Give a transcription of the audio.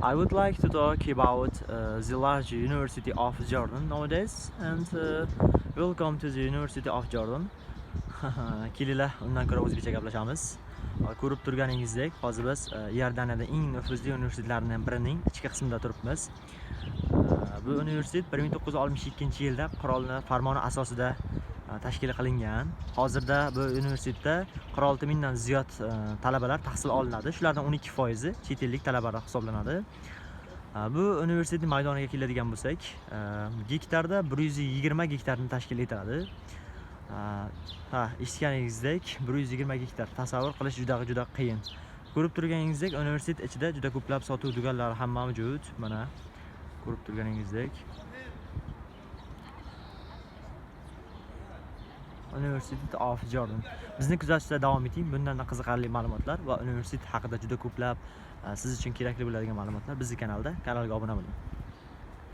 I would like to talk about the large University of Jordan nowadays, and welcome to the University of Jordan. Kelinglar, undan ko'ra o'zbekcha gaplashamiz. Ko'rib turganingizdek, hozir biz Iordaniyada eng nufuzli universitetlardan birining ichki qismida turibmiz. Bu universitet 1962-yilda qirolni farmoni asosida tashkil qilingan. Hozirda bu universitetda 46 mingdan ziyod talabalar tahsil olinadi. Shulardan 12% chet ellik talabalar hisoblanadi. Bu universitetning maydoniga keladigan bo'lsak, gektarda 120 gektarni tashkil etadi. Ha, eshitganingizdek, 120 gektar, tasavvur qilish juda juda qiyin. Ko'rib turganingizdek, universitet ichida juda ko'plab sotuv do'konlari ham mavjud. Mana ko'rib turganingizdek. University of Jordan. Bizni kuzatishda davom eting. Bundan qiziqarli ma'lumotlar va universitet haqida juda ko'plab siz uchun kerakli bo'ladigan ma'lumotlar bizning kanalda. Kanalga obuna bo'ling.